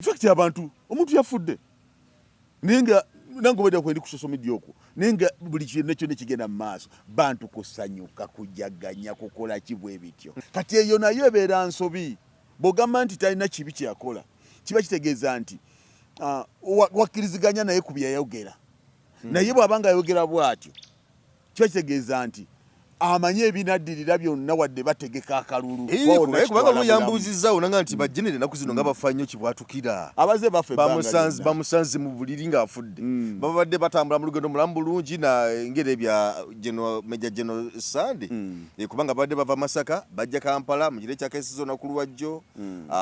Fact, abantu, omuntu yafudde, naye nga nange obadde kwendi ku social media okwo, naye nga buli kintu kyonna ekigenda mu maaso, bantu kusanyuka, kujaganya, kukola ki bwe bityo. Kati eyo nayo ebeera nsobi. Bw'ogamba nti talina kibi kyeyakola, kiba kitegeeza nti wakkiriziganya naye ku byeyayogera. Naye bw'aba nga ayogera bw'atyo, kiba kitegeeza nti amanyi ebinaddirira byonna, wadde bategeka akalulu. Kubanga lweyambuuzizaawo nanga nti bagenera ennaku zino nga bafa nnyo kibwatukira. Abaze bafa. Bamusanze mu buliri ng'afudde. Babadde batambula mu lugendo mulamu bulungi na ngeri ebya Major General Sande. Kubanga babadde bava Masaka bajja Kampala mu kiro ekyakesiza olunaku lwajjo.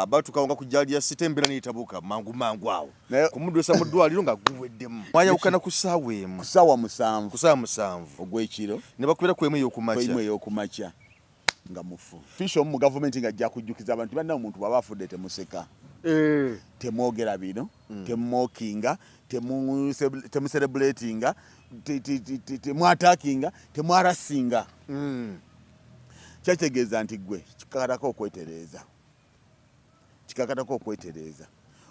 Batuukawo nga ku Jalia City, embeera neyitabuuka mangu mangu awo kumuddusa mu ddwaliro nga guweddemu. Mwayawukana ku ssaawa 1. Ku ssaawa 7. Ku ssaawa 7. Ogw'ekiro. Ne bakubira ku 1 ey'okumakya. 1 ey'okumakya nga mufu. Fisha omu mu gavumenti nga ajja kujjukiza abantu banna, omuntu bw'aba afudde temuseka, temwogera bino, temumockinga, temucelebratinga, temwattackinga, temwharassinga. Kyakitegeeza nti gwe kikakatako okwetereeza, kikakatako okwetereeza.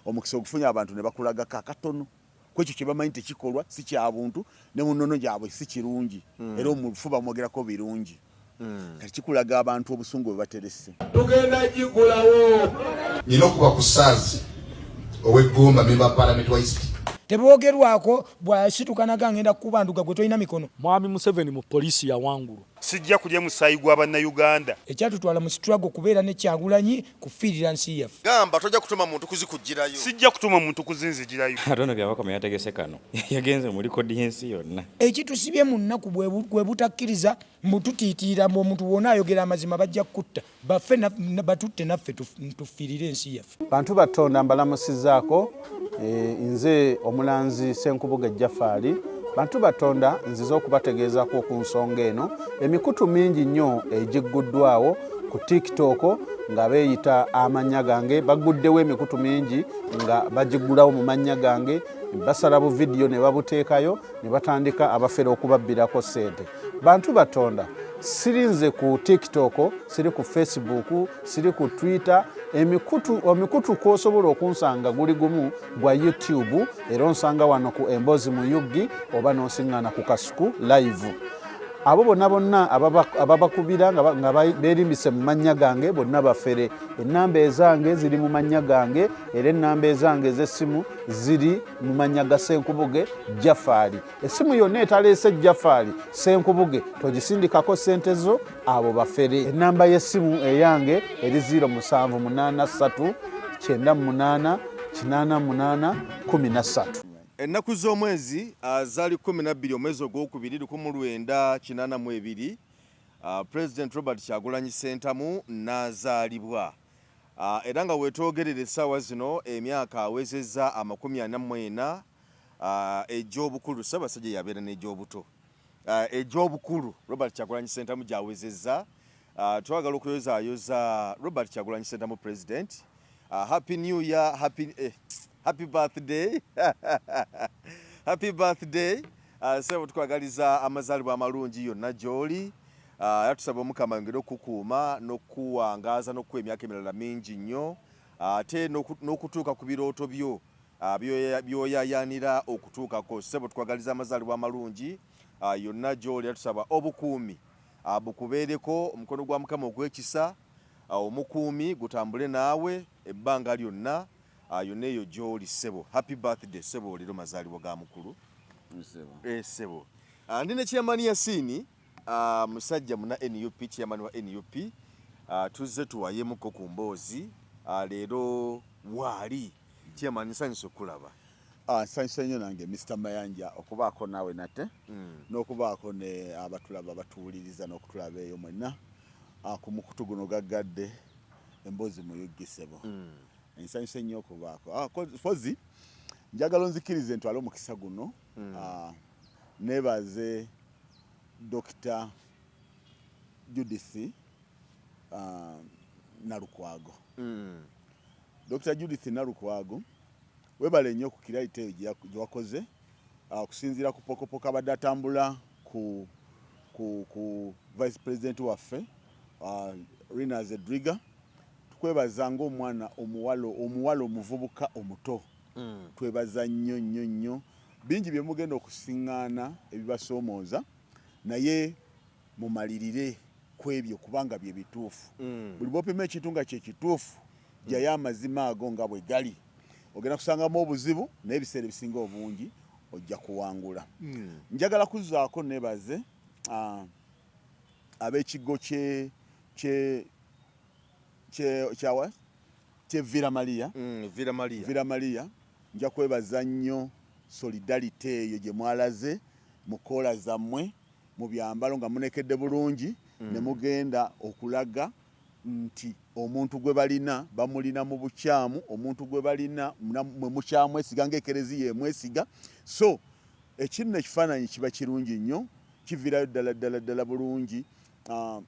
Omukisa ogufunye, abantu ne bakulagako akatono kwekyo kye bamanyi tekikolwa, si kya buntu, ne mu nnono gyabwe si kirungi, era omufu bamwogerako birungi. Kati kikulaga abantu obusungu bwe baterese. Tugenda gigulawo. Nina okuba ku Saazi ow'eggomba, member wa parliament wa East. Teboogerwako bw'asituka naga ngenda kukubanduga gwe tolina mikono. Mwami Museveni mu poliisi yawangulwa. Sijja kulya musaayi gwa Bannayuganda. Ekyatutwala mu struggle kubeera ne Kyagulanyi kufiirira nsi yaffe. Gamba tojja kutuma muntu kuzikugirayo. Sijja kutuma muntu kuzinzigirayo. Ate ono Byabakama yategese kano, yagenze mu likodi y'ensi yonna. Ekitusibye mu nnaku bwe butakkiriza mbu tutiitiira mbu omuntu wona ayogera amazima bajja kutta baffe, batutte naffe tufiirire ensi yaffe. Bantu batonda, mbalamusizaako. Nze omulanzi Senkubuge Jafaali. Bantu batonda, nzize okubategeezaako ku nsonga eno. Emikutu mingi nnyo egigguddwawo ku TikTok nga beeyita amannya gange. Baguddewo emikutu mingi nga bagiggulawo mu mannya gange, basala bu vidiyo ne babuteekayo ne batandika abafere okubabbirako ssente. Bantu batonda, sirinze ku TikTok, siri ku Facebook, siri ku Twitter. Emikutu, omikutu kwosobola okunsanga guli gumu gwa YouTube, era onsanga wano ku Emboozi mu UG oba n'onsiŋŋaana ku Kasuku Live. Abo bonna bonna ababakubira nga beerimbise mu mannya gange bonna bafere. Ennamba ezange ziri mu mannya gange, era ennamba ezange ez'essimu ziri mu mannya ga Senkubuge Jafaali. Essimu yonna etaleese Jafaali Senkubuge togisindikako ssente zo, abo bafere. Ennamba y'essimu eyange eri 0783 98 88 13. Ennaku z'omwezi zaali 12 omwezi ogwokubiri 1982, President Robert Kyagulanyi Ssentamu n'azaalibwa. Era nga weetwogerera essaawa zino emyaka awezezza 44 egy'obukulu. Ssaabasajja yabeera n'egy'obuto, egy'obukulu Robert Kyagulanyi Ssentamu gy'awezezza. Twagala okuyozaayoza Robert Kyagulanyi Ssentamu president. Happy new year, happy birthday, happy birthday. Ssebo, tukwagaliza amazaalibwa amalungi yonna gy'oli. Era tusaba Omukama yongere okukuuma n'okukuwangaaza n'okukuwa emyaka emirala mingi nnyo, ate n'okutuuka ku birooto byo by'oyayaanira okutuukako. Ssebo, tukwagaliza amazaalibwa amalungi yonna gy'oli, era tusaba obukuumi bukubeereko, omukono gwa Mukama ogw'ekisa omukuumi gutambule naawe ebbanga lyonna yonna eyo gy'oli. Ssebo, happy birthday. Ssebo, leero mazaalibwa ga mukulu. Ssebo, ndi ne Chairman Yasiini, musajja muna NUP, chairman wa NUP. Tuzze tuwayemuko ku mboozi leero. Waali chairman, nsanyusa okulaba. Nsanyusa nnyo nange, Mr Mayanja, okubaako naawe nate n'okubaako ne abatulaba, batuwuliriza n'okutulaba eyo mwenna ku mukutu guno gaggadde Emboozi mu UG. Ssebo, nsanyuse nnyo okubaako. Fozi njagala onzikirize ntwale omukisa guno nebaze Dr Judith Nalukwago. Dr Judith Nalukwago, webale nnyo ku kirayita eyo gye wakoze okusinziira ku pokopoko abadde atambula ku vice president waffe, Rina Zedriga. Kwebaza ng'omwana omuwala, omuwala omuvubuka omuto. Twebaza nnyo nnyo nnyo. Bingi bye mugenda okusiŋŋaana ebibasoomooza, naye mumalirire ku ebyo kubanga bye bituufu. Buli bw'opima ekintu nga kye kituufu, ggyayo amazima ago nga bwe gali. Ogenda kusangamu obuzibu, naye ebiseera ebisinga obungi ojja kuwangula. Njagala kuzzaako nebaze ab'ekigo kye kye kye kyawa kye Villa Maria. Villa Maria. Villa Maria, nja kwebaza nnyo solidarity eyo gye mwalaze mu koola zammwe, mu byambalo nga munekedde bulungi ne mugenda okulaga nti omuntu gwe balina bamulina mu bukyamu, omuntu gwe balina mwe mukyamwesiga ng'ekereziya emwesiga. So ekinno ekifaananyi kiba kirungi nnyo, kiviirayo ddala ddala ddala bulungi.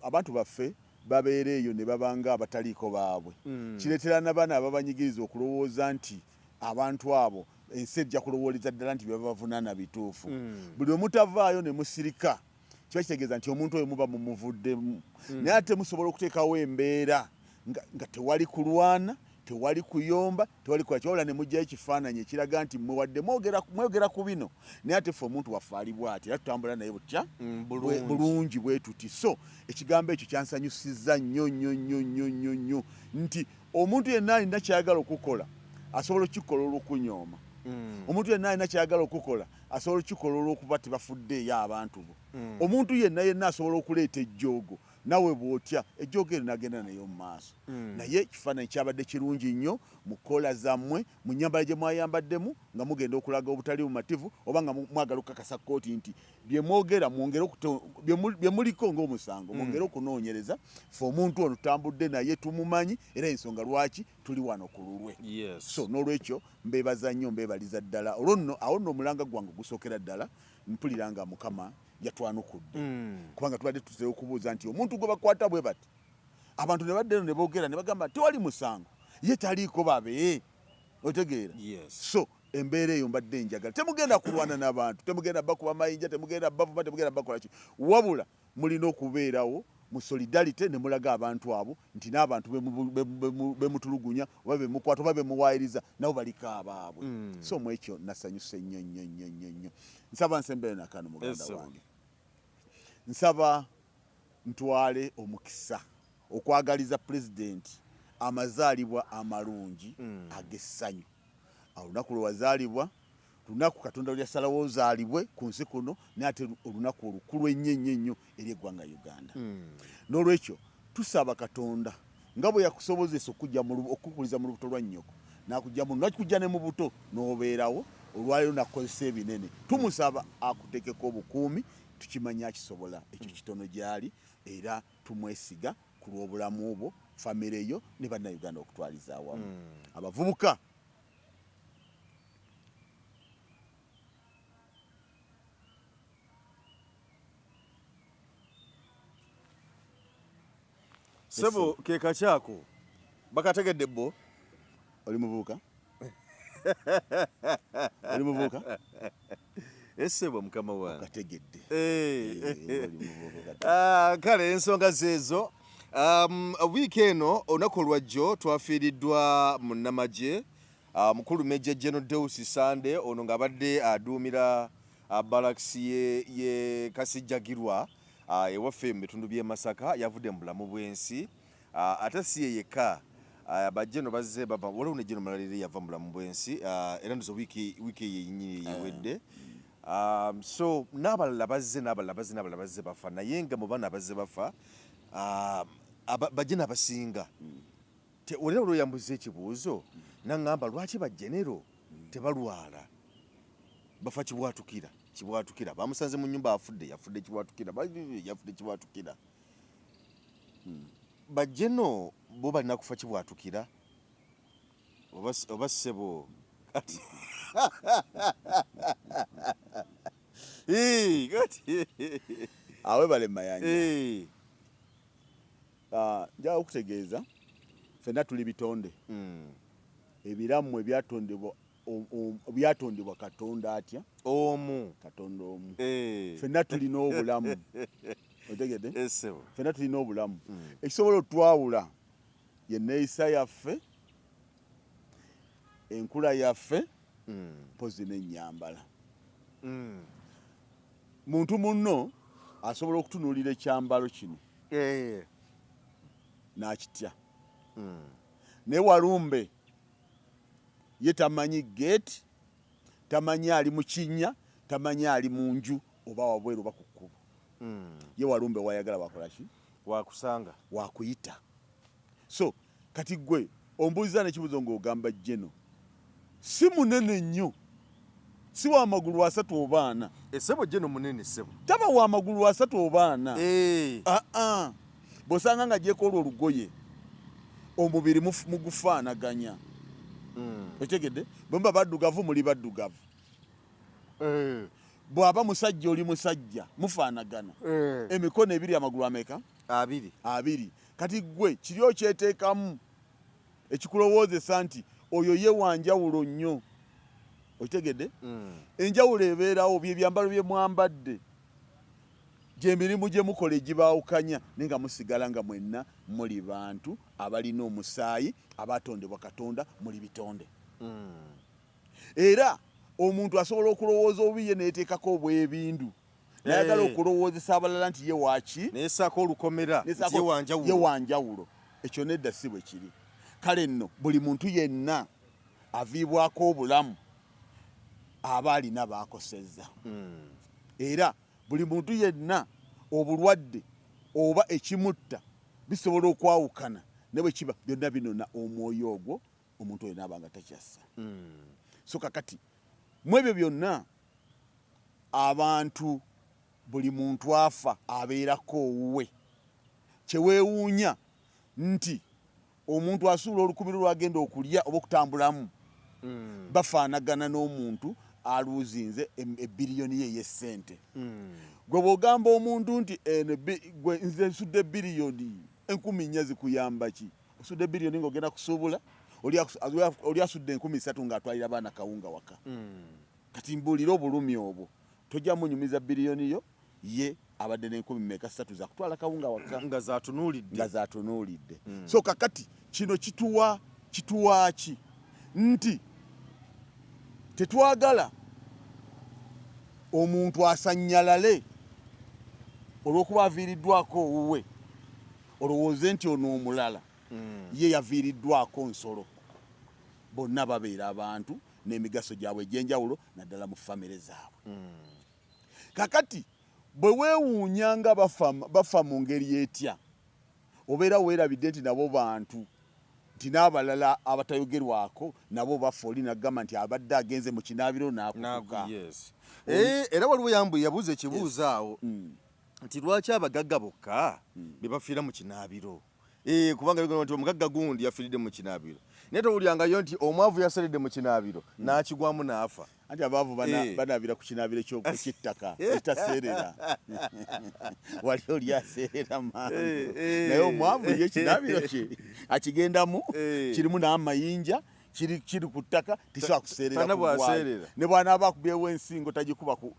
Abantu baffe babeera eyo ne baba nga abataliiko baabwe. Kireetera na bano ababanyigiriza okulowooza nti abantu abo ensi ejja kulowooleza ddala nti bye babavunaana bituufu. Buli lwe mutavaayo ne musirika kiba kitegeeza nti omuntu oyo muba mumuvuddemu. Naye ate musobola okuteekawo embeera nga tewali kulwana, tewali kuyomba, tewali kukola ki, wabula ne muggyayo ekifaananyi ekiraga nti mmwe wadde mwogera ku bino, naye ate ffe omuntu waffe ali bw'ati era tutambula naye butya? Bulungi bwe tuti. So ekigambo ekyo kyansanyusizza nnyo nnyo nnyo nnyo nnyo nnyo nti omuntu yenna alina ky'ayagala okukola asobola okukikola olw'okunyooma. Omuntu yenna alina ky'ayagala okukola asobola okukikola olw'okuba tebafuddeeyo abantu bo. Omuntu yenna yenna asobola okuleeta ejjoogo, nawe bw'otya ejjoogo eryo n'agenda nayo mu maaso. Naye ekifaananyi kyabadde kirungi nnyo mu kkoola zammwe, mu nnyambala gye mwayambaddemu nga mugenda okulaga obutali bumativu oba nga mwagala okukakasa kkooti nti bye mwogera mwongere bye muliko ng'omusango mwongere okunoonyereza. Ffe omuntu ono tutambudde naye, tumumanyi, era ensonga lwaki tuli wano ku lulwe. So n'olwekyo mbeebaza nnyo, mbeebaliza ddala olwo nno. Awo nno omulanga gwange ogusookera ddala, mpulira nga Mukama yatwanukudde, kubanga tubadde tutera okubuuza nti omuntu gwe bakwata bwe bati, abantu ne badda eno ne boogera ne bagamba tewali musango, ye taliiko babe, otegeera? So embeera eyo mbadde njagala temugenda kulwana n'abantu, temugenda bakuba mayinja, temugenda bavuma, temugenda bakola ki, wabula mulina okubeerawo mu solidarity ne mulaga abantu abo nti n'abantu bemutulugunya oba bemukwata oba bemuwaayiriza nabo baliko abaabwe. So mu ekyo nasanyuse nnyo nnyo nnyo nnyo nnyo. Nsaba nsembere nakano muganda wange, nsaba ntwale omukisa okwagaliza pulezidenti amazaalibwa amalungi ag'essanyu. Olunaku lwe wazaalibwa, lunaku Katonda lwe yasalawo ozaalibwe ku nsi kuno, naye ate olunaku olukulu ennyo ennyo ennyo eri eggwanga Uganda. N'olwekyo tusaba Katonda nga bwe yakusobozesa okukukuliza mu lubuto lwa nnyoko, n'akuggya n'akujja ne mu buto n'obeerawo, olwaleero n'akukozesa ebinene. Tumusaba akuteekeko obukuumi, tukimanyi akisobola, ekyo kitono gy'ali, era tumwesiga ku lw'obulamu bwo, famire yo ne Bannayuganda okutwaliza awamu. Abavubuka Sebo ke kakyako bakategedde bo. Oli muvubuka? Oli muvubuka? Esebo mukama wange. Okategedde. Kale ensonga zeezo. Wiiki eno olunaku olwajjo twafiiriddwa munnamagye mukulu Major General Deus Sande, ono ng'abadde aduumira barracks ye Kasijjagirwa ewaffe mu bitundu by'e Masaka, yavudde mu bulamu bw'ensi. Ate si ye yekka, bajjeno bazze bava, waliwo ne General mulala era yava mu bulamu bw'ensi, era ndoza wiiki eyo yennyini yewedde. So n'abalala bazze, n'abalala bazze, n'abalala bazze bafa, naye nga mu bano abazze bafa bajjeno abasinga olera olwo yambuza ekibuuzo naŋŋamba lwaki bajjenero tebalwala, bafa kibwatukira, kibwatukira, bamusanze mu nnyumba afudde, yafudde kibwatukira, yafudde kibwatukira. Bajjeno bo balina kufa kibwatukira oba ssebo kati kati awebale Mayanja. Njagala okutegeeza ffenna tuli bitonde ebiramu ebyatondebwa Katonda atya? Omu. Katonda omu. Ffenna tulina obulamu. Otegedde? Ffenna tulina obulamu. Ekisobola otwawula Yenneeyisa yaffe, enkula yaffe, mpozi n'ennyambala. Muntu munno asobola okutunuulira ekyambalo kino n'akitya, naye walumbe ye tamanyi geeti, tamanyi ali mu kinnya, tamanyi ali mu nju oba wabweru oba ku kkubo. Ye walumbe wayagala wakola ki? Wakusanga. Wakuyita. So kati gwe ombuuziza n'ekibuuzo ng'ogamba Geno si munene nnyo, si wa magulu asatu oba ana. Essebo Geno munene ssebo. Taba wa magulu asatu oba ana. Aa, bw'osanga nga gyeko olwo olugoye omubiri mugufaanaganya. Okitegedde? Bwe muba baddugavu muli baddugavu. Bw'aba musajja oli musajja, mufaanagana. Emikono ebiri, amagulu ameka? Abiri. Abiri. Kati ggwe kiri okyeteekamu ekikulowoozesa nti oyo ye wa njawulo nnyo. Okitegedde? Enjawulo ebeerawo bye byambalo bye mwambadde, gy'emirimu gye mukola egibaawukanya, naye nga musigala nga mwenna muli bantu abalina omusaayi, abaatondebwa Katonda, muli bitonde. Era omuntu asobola okulowooza obubi ye neyeteekako obwebindu nayagala okulowoozesa abalala nti ye waki, Neyesaako olukomera nti ye wanjawulo. Ye wanjawulo. Ekyo nedda, si bwe kiri. Kale nno buli muntu yenna aviibwako obulamu aba alina baakosezza. Era buli muntu yenna obulwadde oba ekimutta bisobola okwawukana, ne bwe kiba byonna binona omwoyo ogwo, omuntu oyo naaba nga takyassa. So kakati mu ebyo byonna abantu, buli muntu afa abeerako owuwe. Kyeweewuunya nti omuntu asuula olukumi lwe lwagenda okulya oba okutambulamu bafaanagana n'omuntu aluuzinze ebiriyoni ye ey'essente. Gwe bw'ogamba omuntu nti eno gwe nze nsudde biriyoni 4000 zikuyamba ki? Osudde biriyoni ng'ogenda kusuubula, oli asudde 3000 ng'atwalira baana kawunga waka. Kati mbuulira obulumi obwo, tojja munyumiza biriyoni yo, ye abadde n'enkumi meka 3 za kutwala kawunga waka nga zatunuulidde, nga zatunuulidde. So kakati kino kituwa ki? Nti tetwagala omuntu asannyalale olw'okuba aviiriddwako owuwe, olowooze nti ono omulala ye yaviiriddwako nsolo. Bonna babeera abantu n'emigaso gyabwe egy'enjawulo, naddala mu famire zaabwe. Kakati bwe weewuunya nga bafa mu ngeri etya, obeera weerabidde nti nabo bantu, nti n'abalala abatayogerwako nabo bafa. Oli nagamba nti abadde agenze mu kinaabiro n'akutuka. Era waliwo yabuuza ekibuuzo awo nti lwaki abagagga bokka be bafiira mu kinaabiro? Kubanga yogera nti omugagga gundi yafiiridde mu kinaabiro, naye towulyangayo nti omwavu yaseredde mu kinaabiro n'akigwamu n'afa. Anti abaavu banaabira ku kinaabiro eky'ettaka ekitaseerera. Wali oli aseerera mangu, naye omwavu ye ekinaabiro kye akigendamu kirimu n'amayinja, kiri ku ttaka, tekisobola kuseerera kugwayo. Ne bw'anaaba akubyewo ensingo tagikuba ku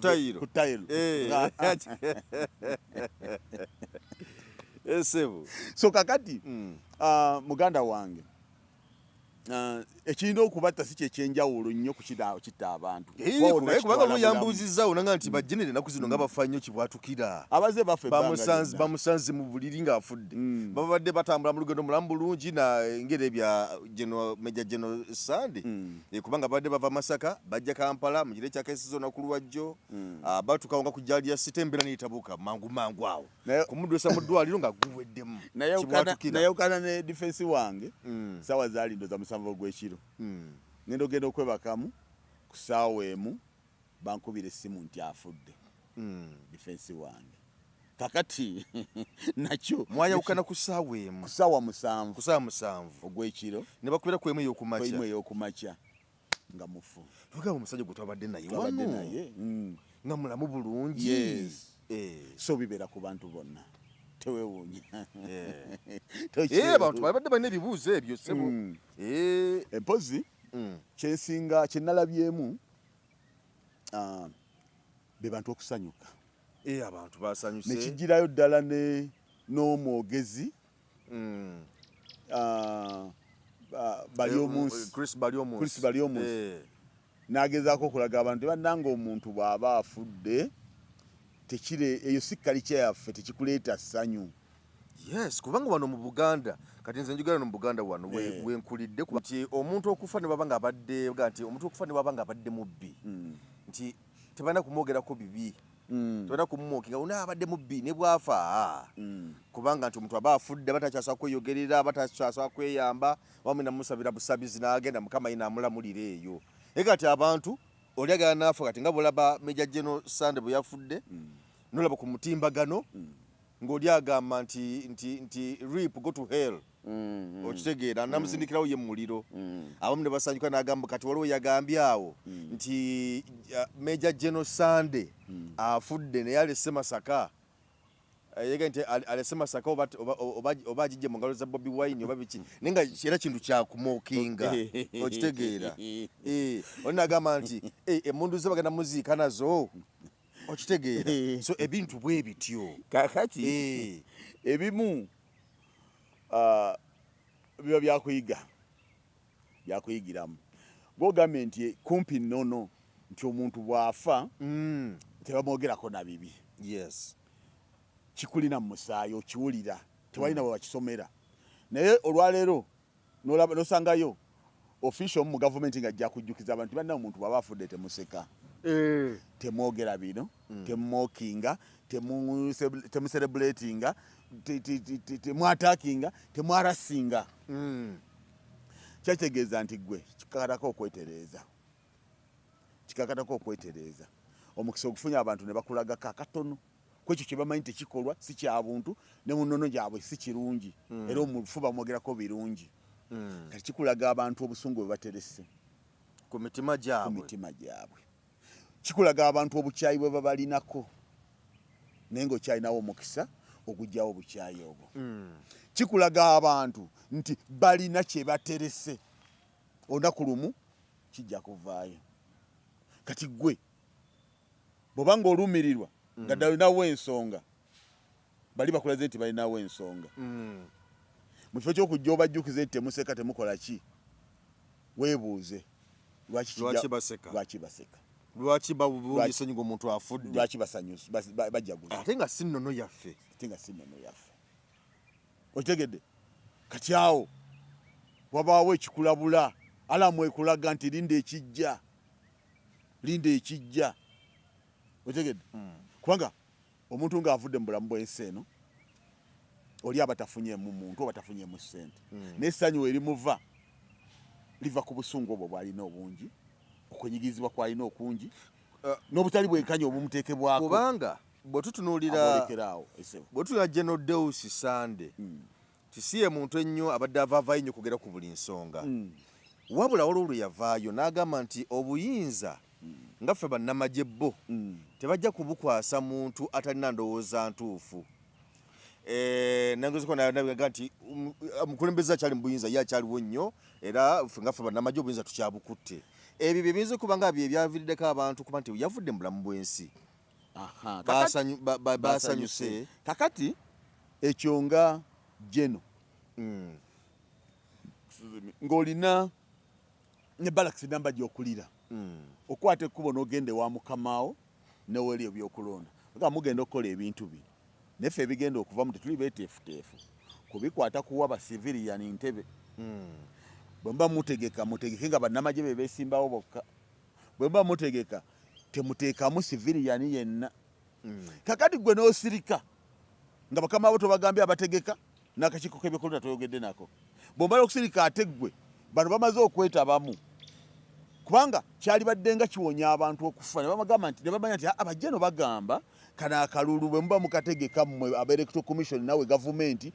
tayiro. Esebo. So kakati muganda wange, ekirina okubatta si kyekyenjawulo nnyo ku kitta abantu. Kubanga luyambuuzizaawo nanga nti bajjenere ennaku zino nga bafa nnyo kibwatukira. Abaze bafa bamusanze mu buliri ng'afudde. Babadde batambula mu lugendo mulamu bulungi na engeri ebya Major General Sande. Kubanga babadde bava Masaka bajja Kampala mu kiro ekyakesiza olunaku lwajjo. Batuuka nga ku jjaali ya City, embeera neetabuka mangu mangu awo. Kumuddusa mu ddwaliro nga guweddemu. Nayawukana ne defense wange saawa zaali ndoza 7 ogw'ekiro. Ngenda ogenda okwebakamu ku ssaawa 1 bankubira essimu nti afudde. Defense wange. Kakati nakyo mwayawukana ku ssaawa 1. Ku ssaawa 7. Ku ssaawa 7 ogw'ekiro. Ne bakubira ku 1 ey'okumakya. Ku 1 ey'okumakya nga mufu. Tugamba omusajja gwe twabadde naye wano. Nga mulamu bulungi. Yes. So bibeera ku bantu bonna. Tewewuunya. Abantu babadde balina ebibuuzo ebyo ssebo. Empozi kyensinga kye nalabyemu be bantu okusanyuka. Abantu basanyuse. Ne kijjirayo ddala n'omwogezi. Baryomunsi, Chris Baryomunsi, Chris Baryomunsi n'agezaako okulaga abantu bannanga omuntu bw'aba afudde tekire, eyo si culture yaffe, tekikuleeta ssanyu. Yes, kubanga wano mu Buganda, kati nze njogera no mu Buganda wano wenkulidde nti omuntu okufa ne baba nga abadde, nti omuntu okufa ne baba nga abadde mubbi, nti tebalina kumwogerako bibi, tebalina kumumookinga ono abadde mubbi ne bwafa, kubanga nti omuntu aba afudde batakyasobola kweyogerera, batakyasobola kweyamba, wamu namusabira busabizi n'agenda Mukama ye n'amulamulira eyo. Naye kati abantu oli agala n'afa, kati nga bw'olaba Major General Sande bwe yafudde, nolaba ku mutimbagano ng'oli agamba nti RIP, go to hell, okitegeera, namusindikirawo ye muliro, abamu ne basanyuka n'agamba kati waliwo yagambye awo nti Major General Sande afudde naye alese Masaka, yega nti alese Masaka oba agijje mu ngalo za Bobi Wine oba biki, naye nga era kintu kyakumookinga, okitegeera. Oli n'agamba nti emmundu ze bagenda muziika nazo, okitegeera. So ebintu bwe bityo. Kakati ebimu biba byakuyiga, byakuyigiramu. Gwogambye nti kumpi nnono nti omuntu bw'afa tebamwogerako na bibi. Yes. Kikulina mu musaayi, okiwulira, tewalina bwe bakisomera. Naye olwaleero n'osangayo official mu gavumenti ng'ajja kujjukiza abantu banna omuntu bw'aba afudde temuseka, temwogera bino, temumookinga, temucelebratinga, temwatakinga, temwarasinga. Kyakitegeeza nti gwe kikakatako okwetereeza, kikakatako okwetereeza. Omukisa ogufunye abantu ne bakulagako akatono kwekyo kye bamanyi tekikolwa, si kya buntu, ne mu nnono gyabwe si kirungi, era omufu bamwogerako birungi. Kati kikulaga abantu obusungu bwe baterese ku mitima gyabwe, ku mitima gyabwe. Kikulaga abantu obukyayi bwe babalinako, naye ng'okyalinawo omukisa okuggyawo obukyayi obwo. Kikulaga abantu nti balina kye baterese, olunaku lumu kijja kuvaayo. Kati ggwe bw'oba ng'olumirirwa nga ddala olinawo ensonga, bali bakulaze nti balinawo ensonga, mu kifo ky'okujja obajjukize nti temuseka, temukola ki, weebuuze lwaki baseka, lwaki baseka, lwaki babungisonyi ng'omuntu afudde, lwaki basanyusa, bajaguza, ate nga si nnono yaffe, ate nga si nnono yaffe. Okitegedde? Kati awo wabaawo ekikulabula, alamu ekulaga nti linda ekijja, linda ekijja. Okitegedde? Kubanga omuntu ng'avudde mu bulamu bw'ensi eno, oli aba tafunyeemu muntu oba tafunyeemu ssente, naye essanyu erimuva liva ku busungu obwo bw'alina obungi, okunyigirizibwa kw'alina okungi, n'obutali bwenkanya obumuteekebwako. Kubanga bwe tutunuulira bwe tutunuulira General Deus Sande, si ye muntu ennyo abadde avaavaayo nnyo kwogera ku buli nsonga, wabula waliwo lwe yavaayo n'agamba nti obuyinza nga ffe bannamagye bo tebajja kubukwasa muntu atalina ndowooza ntuufu. Nangezeko naga nti omukulembeze akyali mu buyinza ye akyaliwo nnyo, era ffe nga ffe bannamagye obuyinza tukyabukutte. Ebyo bye biyinza okuba nga bye byaviiriddeko abantu kuba nti yavudde mu bulamu bw'ensi, basanyuse. Kakati ekyo nga Geno ng'olina ne balakisi namba gy'okulira, okwata ekkubo n'ogenda ewa mukamaawo neweri ebyokulonda, nga mugenda okukola ebintu bino, naye ffe ebigenda okuvamu tetuli beeteefuteefu kubikwata kuwa ba civilian ntebe. Bwe muba mutegeka, mutegeke nga bannamagye be beesimbawo bokka. Bwe muba mutegeka, temuteekamu civilian yenna. Kakati gwe n'osirika nga bakama bo tobagambye abategeka n'akakiiko k'ebyokulonda toyogedde nako. Bw'omala okusirika, ate ggwe bano bamaze okwetabamu, kubanga kyalibadde nga kiwonya abantu okufa ne bamagamba nti ne bamanya nti abajja no bagamba kano akalulu bwe muba mukategeka mmwe aba Electoral Commission nawe gavumenti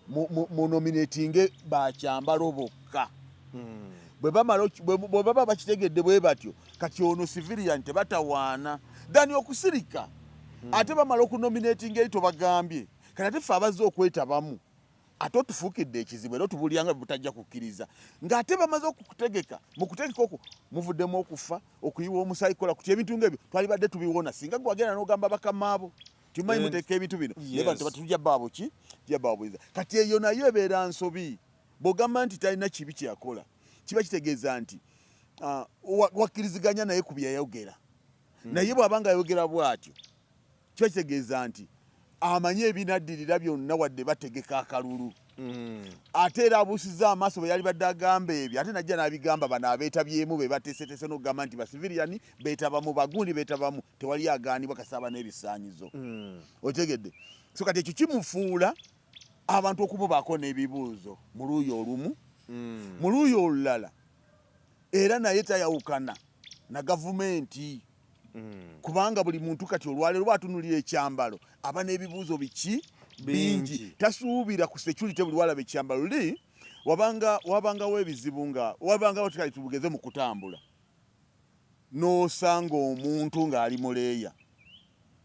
munominatinge bakyambalo bokka. Bwe bamala bwe baba bakitegedde bwe batyo, kati ono civilian tebatawaana dani okusirika, ate bamala okunominatinga eri tobagambye. Kati ate ffe abazze okwetabamu ate otufuukidde ekizibu, era otubuulira nga butajja kukkiriza, ng'ate bamaze okukutegeka. Mu kutegeka okwo muvuddemu okufa, okuyiwa omusaayi, kukola kuti ebintu ng'ebyo twalibadde tubiwona singa gwagenda n'ogamba bakamaabo. Timumanyi muteeka ebintu bino naye bantu tebatujja babuki tujja babuyiza. Kati eyo nayo ebeera nsobi. Bw'ogamba nti talina kibi kye yakola, kiba kitegeeza nti wakkiriziganya naye ku bye yayogera. Naye bw'aba nga ayogera bw'atyo, kiba kitegeeza nti amanyi ebinaddirira byonna wadde bategeka akalulu. Ate era abuusizza amaaso bwe yalibadde agamba ebyo, ate n'ajja n'abigamba bano abeetabyemu be bateeseteese n'okugamba nti basiviriani beetabamu, bagundi beetabamu, tewali agaanibwa kasita aba n'ebisaanyizo. Otegedde? So kati ekyo kimufuula abantu okumubaako n'ebibuuzo mu luuyi olumu, mu luuyi olulala era naye tayawukana na gavumenti. Kubanga buli muntu kati olwaleero bw'atunulira ekyambalo aba n'ebibuuzo biki bingi, tasuubira ku security buli walaba ekyambalo. Li wabanga wabangawo ebizibu nga wabangawo tikali tugeze mu kutambula n'osanga omuntu ng'ali muleeya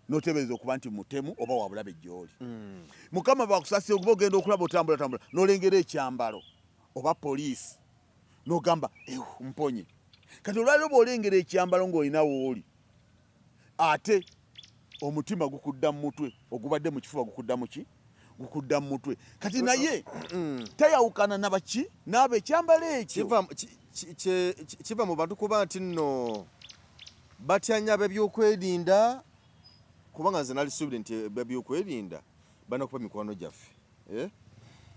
n'oteebereza okuba nti mutemu oba wabulabe gy'oli. Mukama bakusasira okuba ogenda okulaba otambula tambula n'olengera ekyambalo oba poliisi n'ogamba ew mponye. Kati olwaleero bw'olengera ekyambalo ng'olina w'oli ate omutima gukudda mu mutwe, ogubadde mu kifuba gukudda mu ki? Gukudda mu mutwe. Kati naye tayawukana na baki n'abo ekyambalo ekyo Kiva mu bantu kuba nti nno batya nnyo ab'ebyokwerinda, kubanga nze nalisuubire nti ab'ebyokwerinda balina kuba mikwano gyaffe, eh?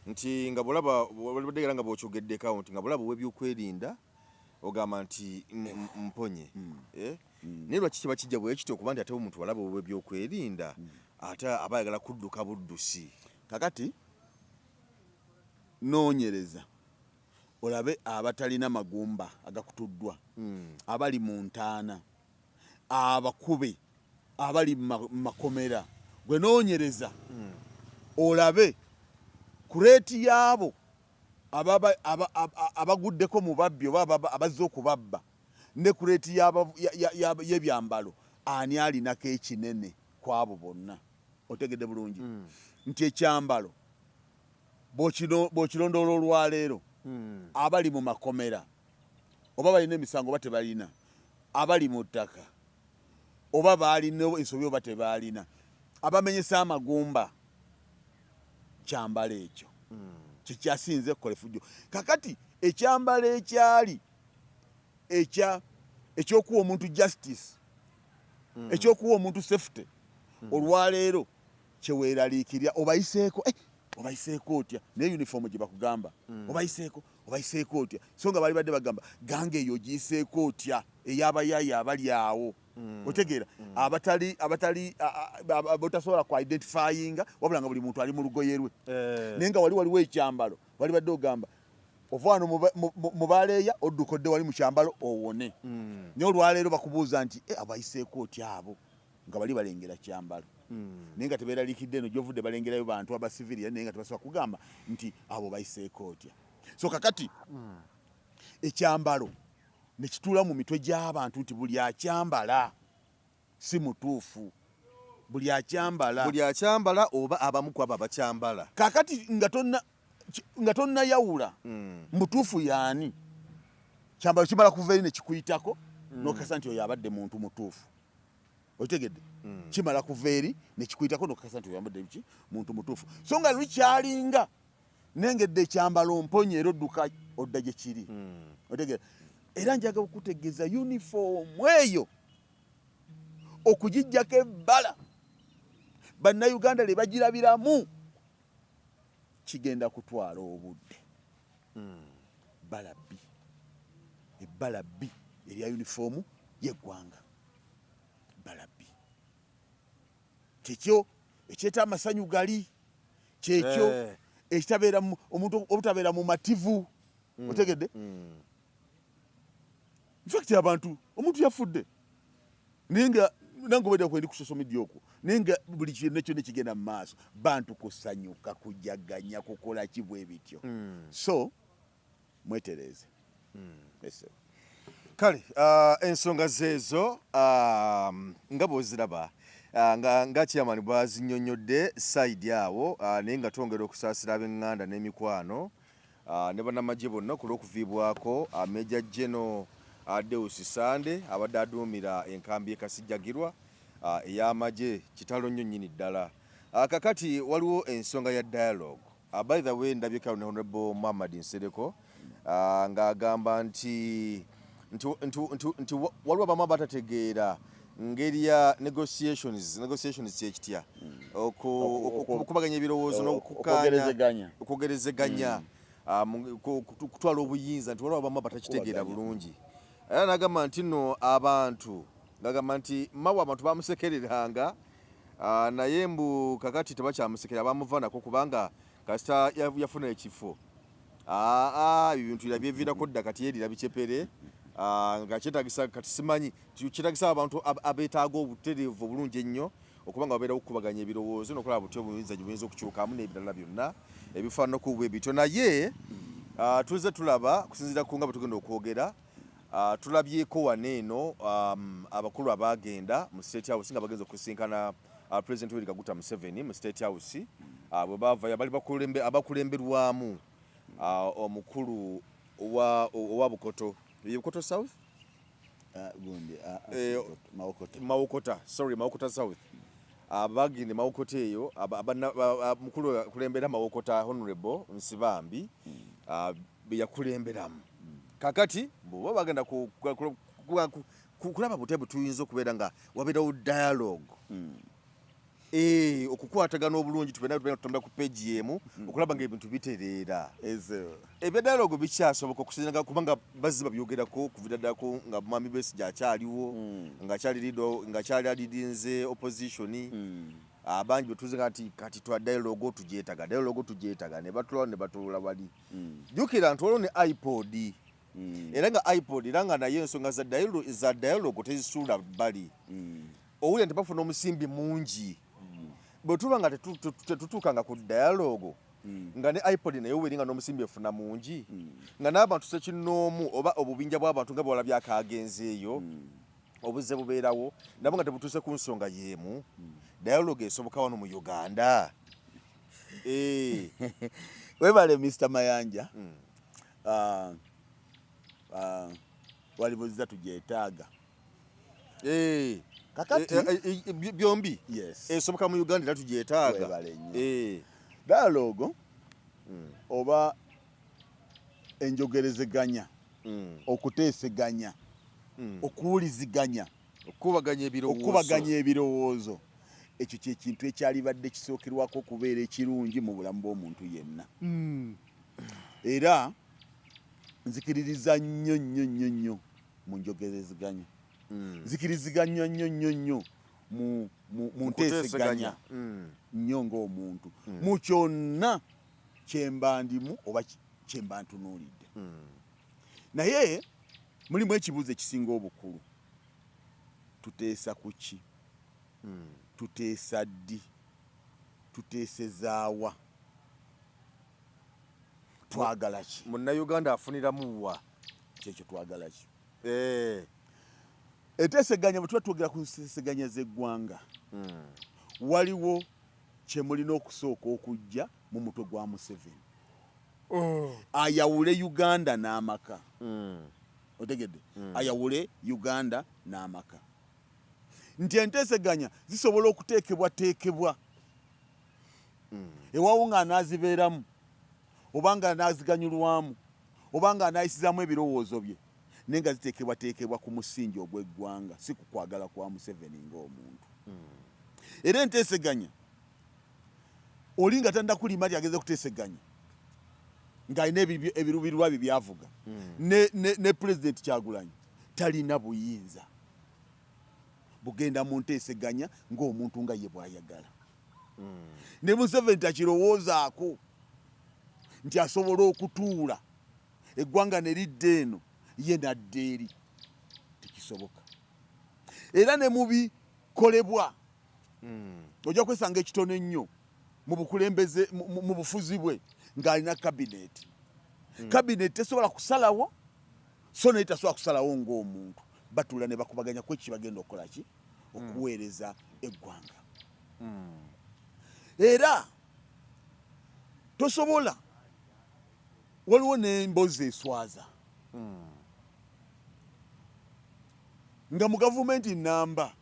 Nti nga bw'olaba walibadde era nga bw'okyogeddeko awo nti nga bw'olaba ow'ebyokwerinda ogamba nti mponye, eh? Naye lwaki kiba kijja bwe kityo okuba nti ate omuntu bw'alaba ow'ebyokwerinda ate aba ayagala kudduka buddusi? Kakati noonyereza olabe abatalina magumba agakutuddwa, abali mu ntaana, abakube abali mu makomera, gwe noonyereza olabe ku reeti y'abo abaguddeko mu babbi oba abazze okubabba ne ku reeti y'ebyambalo, ani alinako ekinene ku abo bonna. Otegedde bulungi nti ekyambalo bw'okirondoola olwaleero, abali mu makomera oba balina emisango oba tebalina, abali mu ttaka oba baalina ensobi oba tebaalina, abamenyesa amagumba, kyambalo ekyo kyekyasinze okukola effujjo. Kakati ekyambalo ekyali ekyokuwa omuntu justice, ekyokuwa omuntu safety, olwaleero kyeweeraliikirira obayiseeko, obayiseeko otya naye uniform gye bakugamba obayiseeko, obayiseeko otya, so nga bali badde bagamba gange eyo ogiyiseeko otya ey'abayaaye abali awo. Otegeera abatali abatali botasobola ku identifyinga, wabula nga buli muntu ali mu lugoye lwe, naye nga wali waliwo ekyambalo wali badde ogamba ova wano mu baleeya odduka odde wali mu kyambalo owone. Naye olwaleero bakubuuza nti abayiseeko otya abo nga bali balengera kyambalo, naye nga tebeeraliikidde eno gy'ovudde balengerayo bantu abasiviriya, naye nga tebasobola kugamba nti abo bayiseeko otya. So kakati ekyambalo ne kituula mu mitwe gy'abantu nti buli akyambala si mutuufu, buli akyambala, buli akyambala oba abamu ku abo abakyambala. Kakati nga tonnayawula mutuufu yaani, kyambalo kimala kuva eri ne kikuyitako n'okakasa nti oyo abadde muntu mutuufu. Otegedde? Kimala kuva eri ne kikuyitako n'okakasa nti oyo abadde ki muntu mutuufu, so nga lukyalinga nengedde ekyambalo mponye era odduka odda gye kiri. Otegedde? Era njaga okutegeeza yunifoomu eyo okugijjako ebbala bannayuganda lye bagirabiramu kigenda kutwala obudde. Bbala bbi, ebbala bbi erya yunifoomu y'eggwanga, bbala bbi kyekyo ekyeta amasanyu gali, kyekyo ekitabeera omuntu obutabeera mumativu. Otegedde? Infact abantu omuntu yafudde naye nga nange obadde kwendi ku social media okwo, naye nga buli kintu kyonna ekigenda mu maaso bantu kusanyuka, kujaganya, kukola ki bwe bityo. So mwetereeze. Kale ensonga zeezo nga bw'oziraba, nga chairman bw'azinnyonnyodde side awo, naye nga twongera okusaasira ab'eŋŋanda n'emikwano ne bannamagye bonna ku lw'okuviibwako Major General Deus Sande abadde aduumira enkambi e Kasijjagirwa. Ey'amagye. Kitalo nnyo nnyini ddala. Kakati waliwo ensonga ya dialogue. By the way, ndabyeko ne Honorable Muhammad Nsereko ng'agamba nti waliwo abamu abatategeera ngeri ya negotiations. Negotiations kyekitya? Okukubaganya ebirowoozo n'okukkaanya, okwogerezeganya, kutwala obuyinza, nti waliwo abamu abatakitegeera bulungi. Era n'agamba nti nno abantu, ng'agamba nti mawe abantu bamusekereranga, naye mbu kakati tebakyamusekera, bamuva nako kubanga kasita yafuna ekifo, aa ebintu yabyeviirako dda. Kati yeerira bicepere, nga kyetagisa, kati simanyi, kyetagisa abantu abeetaaga obutereevu obulungi ennyo okuba nga babeerawo okukubaganya ebirowoozo n'okulaba butya obuyinza gye buyinza okukyukamu n'ebirala byonna ebifaananako bwe bityo. Naye tuzze tulaba, kusinziira ku nga bwe tugenda okwogera, tulabyeko wano eno abakulu abagenda mu State House nga bagenza okusinkana President Yoweri Kaguta Museveni mu State House. Bwe baavayo bali abakulemberwamu omukulu owa Bukoto, ye Bukoto South. Gundi Mawokota. Mawokota, sorry, Mawokota South. Abagende Mawokota eyo, mukulu akulembera Mawokota, Honorable Nsibambi, be yakulemberamu. Kakati bw'oba bagenda kulaba butya bwe tuyinza okubeera nga wabeerawo dialogue, okukwatagana obulungi, tubeera tutambula ku page emu okulaba nga ebintu bitereera. Ebya dialogue bikyasoboka okusinziira kubanga bazze babyogerako kuvira ddalako nga Mwami Besigye akyaliwo, ng'akyali leader, ng'akyali alirinze opposition. Abangi betuze nti kati twa dialogue tugyetaga, dialogue tugyetaga, ne batula ne batuula wali. Jjukira nti waliwo ne IPOD, era nga IPOD era nga naye ensonga za dialogue tezisuula bbali. Owulira nti bafuna omusimbi mungi. Bwe tuba nga tetutuukanga ku dialogue, nga ne IPOD naye weri nga n'omusimbi efuna mungi, nga n'abantu sekinnoomu oba obubinja bw'abantu nga bwewalabye akagenzeeyo obuzze bubeerawo nabo nga tebutuuse ku nsonga y'emu, dialogue esoboka wano mu Uganda? Webale, Mr Mayanja. Walibuziza tugyetaaga. Kakati Byombi. Yes. Esoboka mu Uganda era tugyetaaga? Webale nnyo. Dialogue oba enjogerezeganya, okuteeseganya, okuwuliziganya, okukubaganya ebirowoozo, okukubaganya ebirowoozo, ekyo kyekintu ekyalibadde kisookerwako okubeera ekirungi mu bulamu bw'omuntu yenna. Era nzikiririza nnyo nnyo nnyo nnyo mu njogerezeganya, nzikiriziganya nnyo nnyo nnyo mu nteeseganya nnyo ng'omuntu mu kyonna kyemba ndimu oba kyemba ntunuulidde. Naye mulimu ekibuuzo ekisinga obukulu: tuteesa ku ki? Tuteesa ddi? Tuteesezaawa? Twagala ki? Munnayuganda afuniramu wa? Kyekyo, twagala ki? Enteeseganya, bwe tuba twogera ku nteeseganya z'eggwanga, waliwo kye mulina okusooka okujja mu mutwe gwa Museveni, ayawule Uganda n'amaka. Otegedde? Ayawule Uganda n'amaka, nti enteeseganya zisobola okuteekebwateekebwa ewawo nga anaazibeeramu oba nga anaaziganyulwamu oba nga anaayisizaamu ebirowoozo bye, naye nga ziteekebwateekebwa ku musingi ogw'eggwanga, si ku kwagala kwa Museveni ng'omuntu. Era enteeseganya, oli nga tanda kulima ti ageze kuteeseganya ng'alina ebiruubirirwa bye byavuga, ne Pulezidenti Kyagulanyi talina buyinza bugenda mu nteeseganya ng'omuntu nga ye bw'ayagala. Ne Museveni takirowoozaako nti asobola okutuula eggwanga ne lidda eno, ye nadda eri, tekisoboka. Era ne mu bikolebwa ojja kwesanga ekitono ennyo mu bukulembeze, mu bufuzi bwe ng'alina kabineeti. Kabineeti tesobola kusalawo, so naye tasobola kusalawo ng'omuntu. Batuula ne bakubaganya ku eki bagenda okukola ki okuweereza eggwanga. Era tosobola, waliwo n'emboozi eswaza nga mu gavumenti namba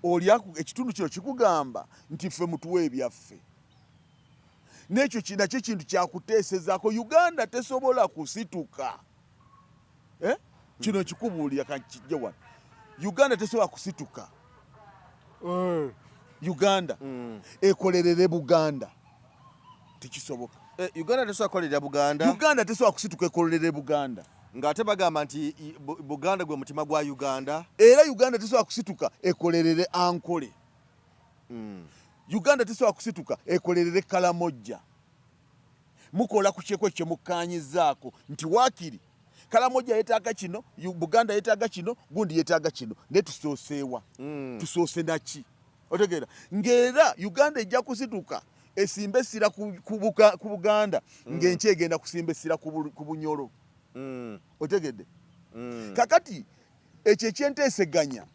Oli ekitundu kino kikugamba nti ffe mutuwe ebyaffe. N'ekyo nakyo kintu kyakuteesezaako. Uganda tesobola kusituka. Eh? Kino kikubuulira kankijje wano. Uganda tesobola kusituka. Uganda ekolerere Buganda. Tekisoboka. Uganda tesobola kukolerera Buganda. Uganda tesobola kusituka ekolerere Buganda. Ng'ate bagamba nti Buganda gwe mutima gwa Uganda. Era Uganda tesobola kusituka ekolerere Ankole. Uganda tesobola kusituka ekolerere Kalamojja. Mukola ku kyekwe kye mukkaanyizzaako nti waakiri Kalamojja yeetaaga kino, Buganda yeetaaga kino, gundi yeetaaga kino, naye tusooseewa? Tusoose naki? Otegeera? Ng'era Uganda ejja kusituka esimbe essira ku Buganda, ng'enkya egenda kusimba essira ku Bunyoro. Otegedde? Kakati ekyo ekyenteeseganya,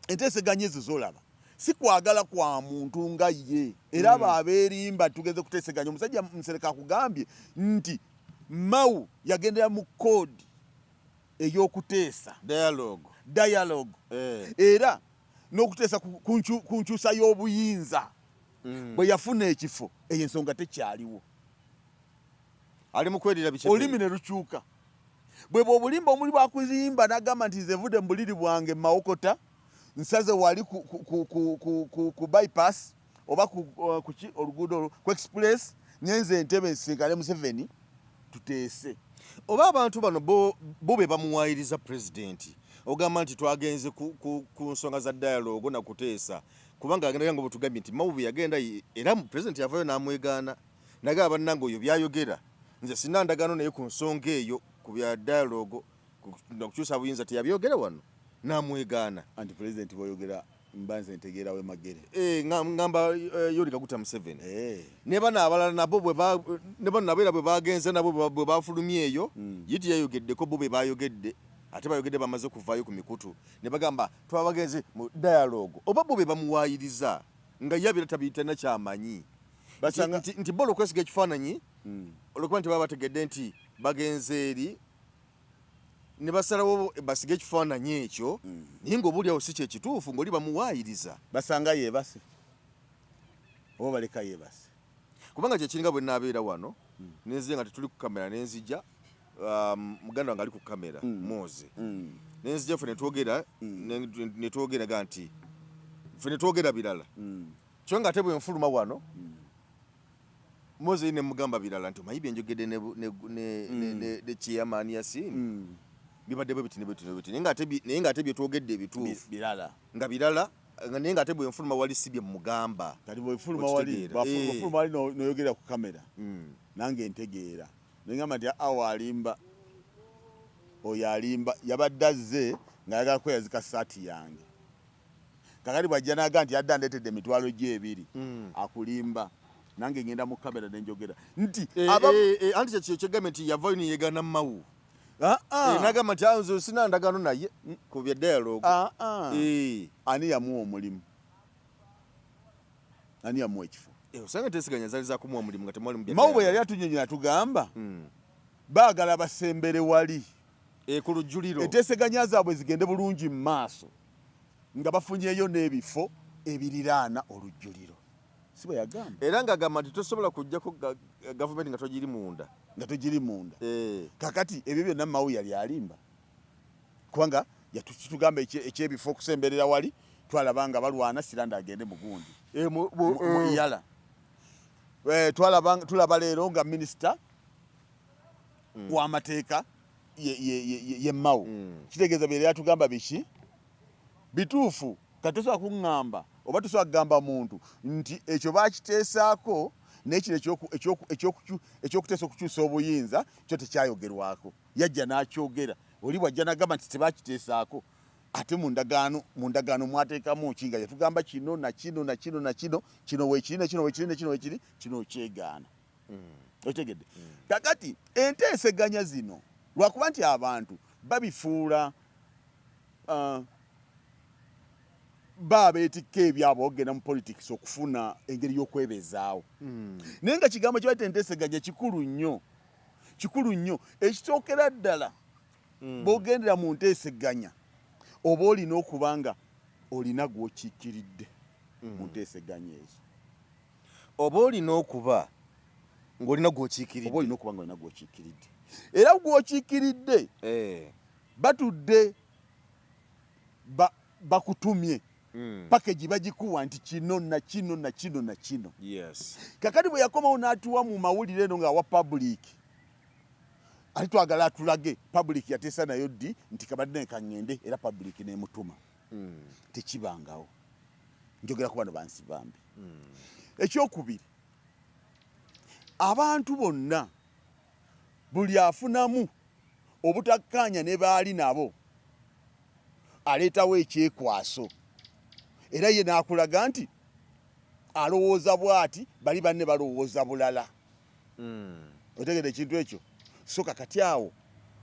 enteeseganya ezo z'olaba si kwagala kwa muntu nga ye. Era abo abeerimba tugeze kuteeseganya, omusajja Nsereko akugambye nti Mao yagendera mu koodi ey'okuteesa. Dialogue. Dialogue. Era n'okuteesa ku nkyusa y'obuyinza. Bwe yafuna ekifo, eyo ensonga tekyaliwo. Ali mu kwerira biki? Olulimi ne lukyuka. Bwe bw'obulimba omuli bwakuzimba n'agamba nti nze nvudde mu buliri bwange mu Mawokota, nsaze wali ku bypass oba ku ki oluguudo olwo, ku express, ngenze Entebbe nsisinkane Museveni tuteese. Oba abantu bano bo be bamuwaayiriza pulezidenti ogamba nti twagenze ku nsonga za dialogue na kuteesa, kubanga agenda nga bwetugambye nti Mao bwe yagenda era pulezidenti yavaayo n'amwegaana nagamba bannange oyo byayogera nze sina ndagaano naye ku nsonga eyo ku bya dialogue nakukyusa buyinza teyabyogera wano n'amwegaana. Anti pulezidenti bw'oyogera mba nze ntegeera we Magere. Ngamba Yoweri Kaguta Museveni. Ne bano abalala nabo ne bano nabo era bwe bagenze nabo bwe bafulumye eyo, ye teyayogeddeko bo be bayogedde, ate bayogedde bamaze kuvaayo ku mikutu ne bagamba twabagenze mu dialogue, oba bo be bamuwaayiriza nga ye abeera tabiyitana kyamanyi. Nti bo olw'okwesiga ekifaananyi, olw'okuba nti baba bategedde nti bagenze eri ne basalawo basige ekifaananyi ekyo, naye ng'oba awo si kye kituufu ng'oli bamuwaayiriza. Basanga yeebase oba baleka yeebase. Kubanga kye kiringa bwe nnaabeera wano nenzija nga tetuli ku kamera, nenzija muganda wange ali ku kamera Moze, nenzija ffe ne twogera ga nti ffe ne twogera birala, kyo nga ate bwe nfuluma wano Moze ne mugamba birala nti omanyi bye njogedde ne chairman Yasin bibadde bwe biti ne bwe biti, naye nga ate bye twogedde ebituufu birala nga birala, naye nga ate bwe nfuluma wali si bye mugamba. Kati bwefuluma wali bwefuluma wali n'oyogera ku kamera nange ntegeera nengamba nti awo alimba, oyo alimba yabadde azze ng'ayagala kweyazika saati yange. Kakati bw'ajja n'agamba nti yadde andeetedde emitwalo gye ebiri, akulimba. Nange ngenda mu kamera ne njogera nti anti kyekyo kyegambye nti yavaayo ne yeegaana Mao. N'agamba nti nze sina ndagaano naye ku bya dialogue. Ani yamuwa omulimu? Ani yamuwa ekifo? Osanga enteeseganya zaali za kumuwa mulimu nga temwali mu bya Mao bwe yali atunyonyola atugamba baagala basembere wali ku lujjuliro, enteeseganya zaabwe zigende bulungi mu maaso nga bafunyeeyo n'ebifo ebiriraana olujjuliro. Si bwe yagamba? Era ng'agamba nti tosobola kujjako gavumenti nga togiri munda. Nga togiri munda. Kakati ebyo byonna Mao yali alimba, kubanga yatugamba ekyebifo okusemberera wali twalaba nga balwana Siranda agende mu gundi mu Iyala. Tulaba leero nga minisita w'amateeka ye Mao. Kitegeeza bye yatugamba biki bituufu. Kati tosobola kuŋŋamba oba tosobola kugamba muntu nti ekyo baakiteesaako n'ekiro ekyokuteesa okukyusa obuyinza kyo tekyayogerwako. Yajja n'akyogera oli bw'ajja n'agamba nti tebakiteesaako, ate mu ndagaano mwateekamu ki nga yatugamba kino na kino na kino na kino, kino weekiri ne kino weekiri ne kino weekiri, kino okyegaana. Okitegedde? Kakati enteeseganya zino lwakuba nti abantu babifuula baabeetikka ebyabwe okugenda mu politics okufuna engeri y'okwebezaawo. Naye nga kigambo kye bayita enteeseganya kikulu nnyo, kikulu nnyo. Ekisookera ddala bw'ogendera mu nteeseganya oba olina okuba nga Olina gw'okiikiridde mu nteeseganya ezo. Oba olina okuba ng'olina gw'okiikiridde. Oba olina okuba ng'olina gw'okiikiridde. Era gw'okiikiridde batudde bakutumye package, bagikuwa nti kino na kino na kino na kino. Kakati bwe yakomawo n'atuwa mu mawulire eno ng'awa public, ate twagala atulage public yateesa nayo ddi nti kabadde kaŋŋende, era public n'emutuma. Tekibangawo. Njogera ku bano bansi bambi. Ekyokubiri, abantu bonna buli afunamu obutakkaanya ne baali nabo aleetawo ekyekwaso, era ye n'akulaga nti alowooza bw'ati, bali banne balowooza bulala. Otegedde ekintu ekyo? So kakati awo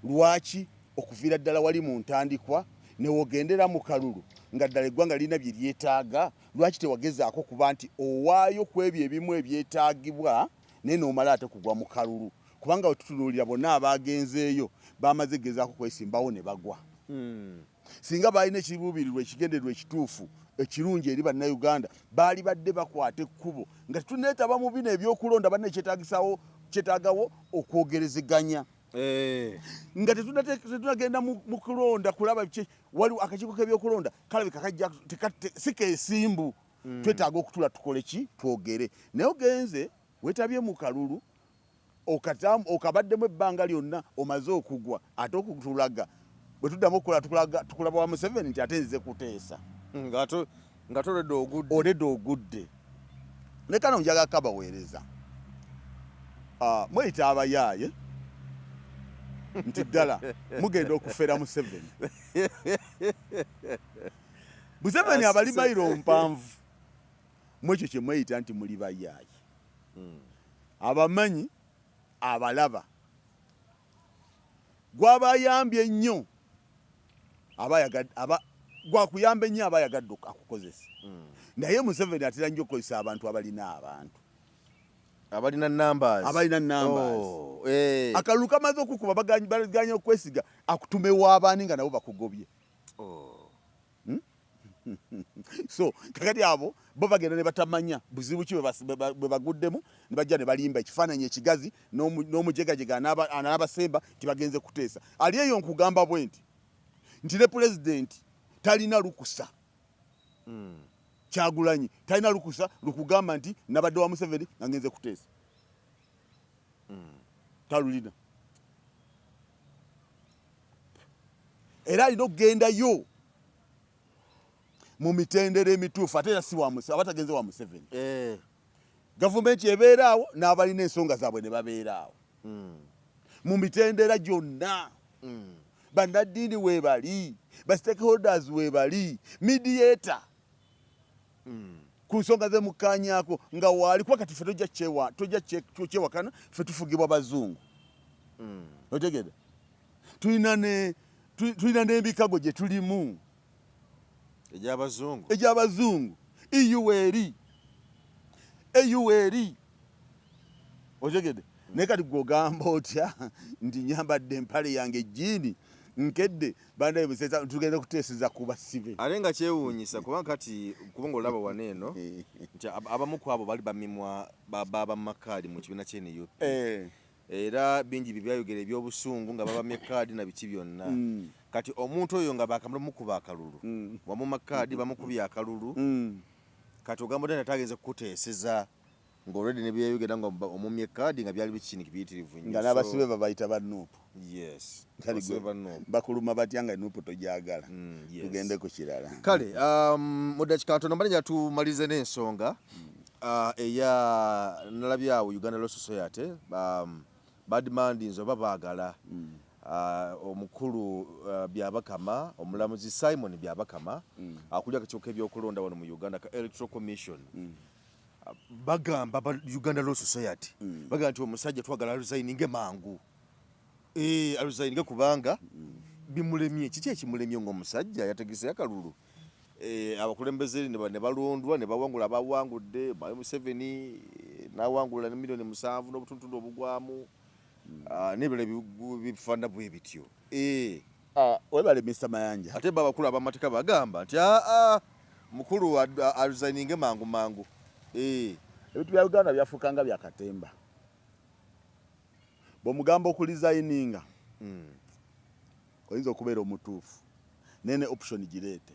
lwaki okuviira ddala wali mu ntandikwa newogendera mu kalulu nga ddala eggwanga lirina bye lyetaaga, lwaki tewagezaako kuba nti owaayo ku ebyo ebimu ebyetaagibwa naye n'omala ate kugwa mu kalulu? Kubanga we tutunuulira bonna abagenzeeyo bamaze gezaako kwesimbawo ne bagwa. Singa balina ekiruubirirwa, ekigendererwa ekituufu ekirungi eri Bannayuganda, baali badde bakwata ekkubo nga tetuneetaba mu bino ebyokulonda. Banna, ekyetaagisawo kyetaagawo okwogerezeganya nga tetunagenda mu kulonda kulaba waliwo akakiiko k'ebyokulonda kalabika kajja si keesimbu. Twetaaga okutula tukole ki, twogere. Naye ogenze weetabye mu kalulu, okabaddemu ebbanga lyonna, omaze okugwa, ate okutulaga bwe tuddamu okukola tukulaba wa Museveni nti ate nzize kuteesa. Nga toledde ogudde. Oledde ogudde. Ne kano njagala kabaweereza. Mweyita abayaaye nti ddala mugenda okufera Museveni. Museveni abali mayiro mpanvu mwekyo kye mweyita nti muli bayaaye. Abamanyi abalaba gwaba ayambye ennyo, aba gwakuyamba ennyo aba ayagadde akukozesa. Naye Museveni atera nnyo okukozesa abantu abalina abantu. Abalina numbers. Abalina numbers. Oh, eh. Akalulu kamaze okukuba, baganye okwesiga, akutume w'abaani nga nabo bakugobye. Oh. So kakati abo bo bagenda ne batamanya buzibu ki bwe baguddemu, ne bajja ne balimba ekifaananyi ekigazi n'omujegajega n'abasemba nti bagenze kuteesa. Ali eyo nkugamba bwe nti ne pulezidenti talina lukusa. Kyagulanyi talina lukusa lukugamba nti nabadde wa Museveni nga ngenze kuteesa. Talulina, era alina okugendayo mu mitendera emituufu. Ate era si aba tagenze wa Museveni. Gavumenti ebeera awo n'abalina ensonga zaabwe ne babeera awo mu mitendera gyonna. Bannaddiini weebali, ba stakeholders weebali, mediator ku nsonga zemukkaanyaako nga waali. Kuba kati ffe tojja kyewakana, ffe tufugibwa bazungu. Otegedde? Tulina n'emikago gye tulimu. Egy'abazungu. Egy'abazungu. EU eri, AU eri, otegedde? Naye kati gwe ogamba otya nti nyambadde empale yange ejjiini, nkedde bandaye busesa, tugenda kuteeseza ku basibe? Ate nga kyewuunyisa, kubanga kati kubanga olaba wano eno nti abamu ku abo bali bamimwa baba makaadi mu kibiina kye NUP. Era bingi bye byayogera ebyobusungu nga babamye kaadi na biki byonna. Kati omuntu oyo nga bakamala mukuba akalulu, wamuma kaadi, bamukubye akalulu, kati ogamba otya nti agenze kukuteeseza ng'already ne byeyogera nga omumye kaadi nga byali bikiniki biyitirivu nnyo? Nga n'abasibe babayita ba NUP. Yes. Kale abasibe ba NUP. Bakuluma batya nga NUP togyagala? Yes. Tugende ku kirala. Kale mu dakiika ntono mbadde njagala tumalirize n'ensonga eya nalabye awo Uganda Law Society bademandinze oba baagala omukulu Byabakama, omulamuzi Simon Byabakama akulira akakiiko k'ebyokulonda wano mu Uganda ka Electoral Commission. Bagamba ba Uganda Law Society bagamba nti omusajja twagala aresigninge mangu, aresigninge kubanga bimulemye. Kiki ekimulemye ng'omusajja yategese akalulu, abakulembeze ne balondwa ne bawangula, abawangudde Mwami Museveni n'awangula ne miliyoni 7 n'obutundutundu obugwamu, n'ebirala bifaanana bwe bityo. Ah, webale Mr Mayanja. Ate bo abakulu ab'amateeka bagamba nti aa. Mukulu aresigninge mangu mangu. Eh. Ebintu bya Uganda byafuuka nga bya katemba. Bw'omugamba okuresigninga, oyinza okubeera omutuufu naye ne option gireete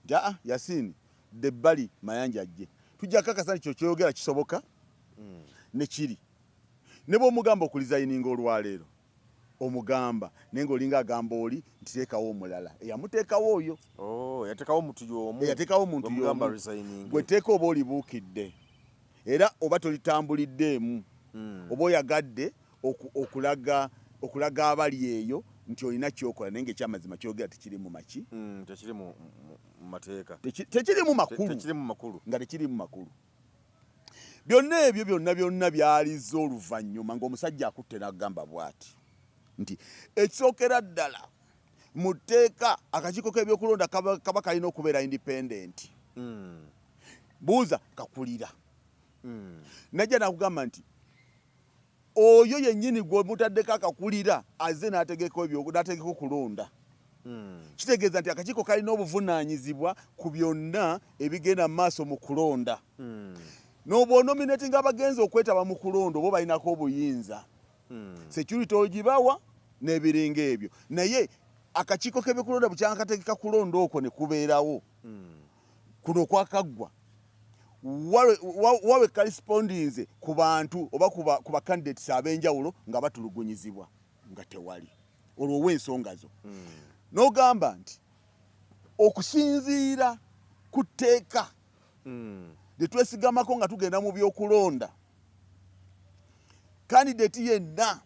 nti aa Yasini dda ebbali, Mayanja ajje, tujja kakasa nti kyo kyoyogera kisoboka ne kiri. Ne bw'omugamba okuresigninga olwaleero omugamba, naye ng'olinga agamba oli nti teekawo omulala eyamuteekawo oyo. Oh, yateekawo omuntu y'omu. Eyateekawo omuntu Bw'omugamba y'omu. resigning. Gwe teeka oba olibuukidde era oba tolitambuliddeemu, oba oyagadde okulaga abali eyo nti olina kyokola, naye ng'ekyamazima kyogera tekiri mu maki. Tekiri mu mateeka. Tekiri mu makulu. Tekiri mu makulu. Nga tekiri mu makulu. Byonna ebyo byonna byonna byalizza oluvannyuma ng'omusajja akutte n'agamba bw'ati nti ekisookera ddala mu tteeka akakiiko k'ebyokulonda kaba kalina okubeera independent. Buuza kakulira. Najja n'akugamba nti oyo yennyini gwe mutaddeko akakulira azze n'ategeka okulonda. Kitegeeza nti akakiiko kalina obuvunaanyizibwa ku byonna ebigenda mu maaso mu kulonda. N'obwonominatinga abagenzi okwetaba mu kulonda oba balinako obuyinza. Security ogibawa n'ebiringa ebyo. Naye akakiiko k'ebyokulonda bukyanga kategeka kulonda okwo ne kubeerawo. Kuno kwakaggwa. Wawe correspondinze ku bantu oba ku ba candidates ab'enjawulo nga batulugunyizibwa nga tewali. Olwo ow'ensonga zo. N'ogamba nti okusinziira ku tteeka lye twesigamako nga tugenda mu by'okulonda, candidate yenna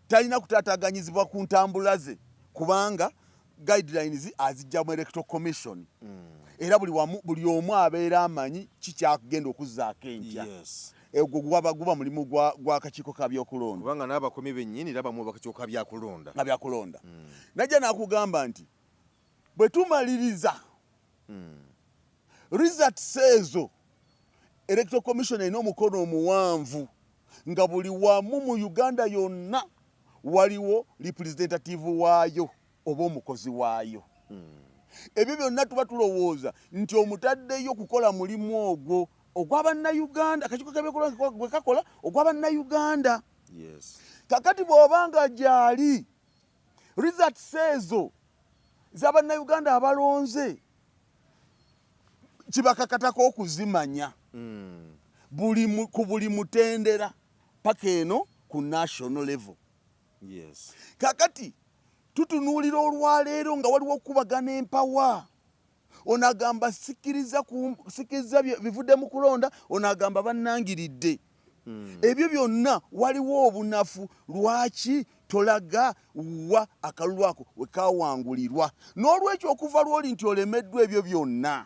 talina kutaataaganyizibwa ku ntambula ze kubanga guidelines azijja mu Electoral Commission. Era buli omu abeera amanyi kikyagenda okuzzaako enkya. Ogwo guba mulimu gwa kakiiko ka byokulonda. Kubanga n'abakomi bennyini era bamu bakakiiko ka byakulonda. Ka byakulonda. Najja n'akugamba nti bwe tumaliriza results ezo, Electoral Commission erina omukono omuwanvu nga buli wamu mu Uganda yonna waliwo representative waayo oba omukozi waayo. Ebyo byonna tuba tulowooza nti omutaddeyo kukola mulimu ogwo ogw'abannayuganda, akakiiko k'ebyokulonda gwe kakola ogw'abannayuganda. Kakati bw'obanga gyali results ezo z'abannayuganda abalonze kibakakatako okuzimanya ku buli mutendera paka eno ku national level. Kakati tutunuulira olwaleero nga waliwo okukubagana empawa. Ono agamba sikkiriza bivudde mu kulonda, ono agamba bannangiridde. Ebyo byonna waliwo obunafu, lwaki tolaga wa akalulu ako we kawangulirwa? N'olwekyo okuva lw'oli nti olemeddwa ebyo byonna,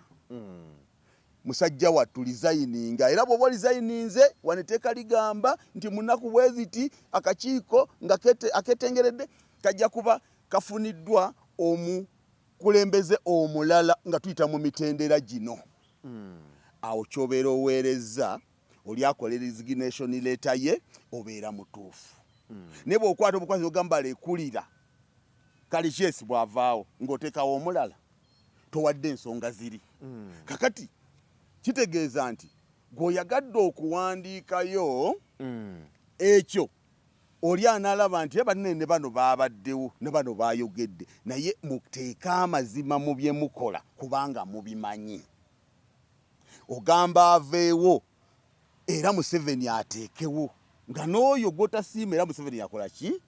musajja wattu resigninga. Era bw'oba resigninze, wano etteeka ligamba nti mu nnaku bwe ziti akakiiko nga akeetengeredde kajja kuba kafuniddwa omukulembeze omulala nga tuyita mu mitendera gino. Awo ky'obeera oweerezza oli akola resignation letter ye obeera mutuufu. Naye bw'okwata obukwasi ogamba lekulira, Kalikyesi bw'avaawo ng'oteekawo omulala, towadde ensonga ziri. Kakati kitegeeza nti gw'oyagadde okuwandiikayo ekyo oli anaalaba nti banne ne bano baabaddewo ne bano baayogedde, naye muteeke amazima mu bye mukola kubanga mubimanyi. Ogamba aveewo era Museveni ateekewo, nga n'oyo gw'otasiima era Museveni yakola ki?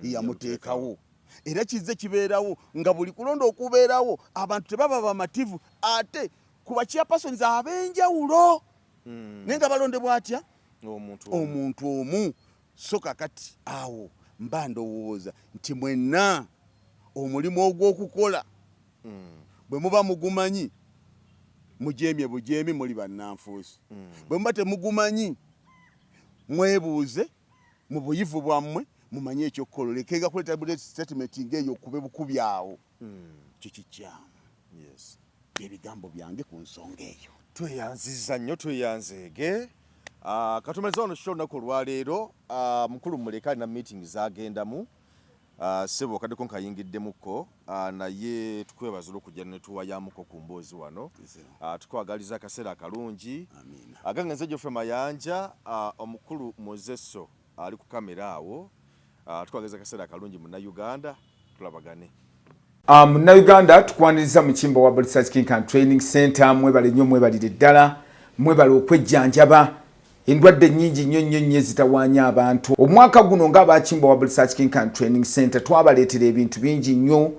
Yamuteekawo. Era kizze kibeerawo nga buli kulonda okubeerawo abantu tebaba bamativu, ate ku ba chairpersons ab'enjawulo naye nga balondebwa atya? Omuntu omu. So kakati awo mba ndowooza nti mwenna omulimu ogw'okukola bwe muba mugumanyi mujeemye bujeemi, muli bannanfuusi. Bwe muba temugumanyi mwebuuze mu buyivu bwammwe mumanye ekyokukola, olekenga kuleeta statement ng'eyo okube bukubi awo. Kyo kikyamu. Ebigambo byange ku nsonga eyo. Tweyanziza nnyo, tweyanzeege. Katumaliza wano show olunaku olwaleero. Mukulu Muleka alina meeting zagendamu. Ssebo okaddeko nkayingiddemukko naye tukwebaza olw'okujja ne tuwayamuko ku mboozi wano. Tukwagaliza akaseera akalungi. Agange nze Geoffrey Mayanja, omukulu Mozeso ali ku kamera awo. Tukwagaliza akaseera akalungi Munnayuganda, tulabagane. Munnayuganda tukwaniriza mu Kimbo wa Research Clinic and Training Center. Mwebale nnyo, mwebalire ddala, mwebale okwejjanjaba endwadde nnyingi nnyo nnyo nnyo ezitawaanya abantu. Omwaka guno ng'abakimba wa Research Clinic and Training Center twabaleetera ebintu bingi nnyo.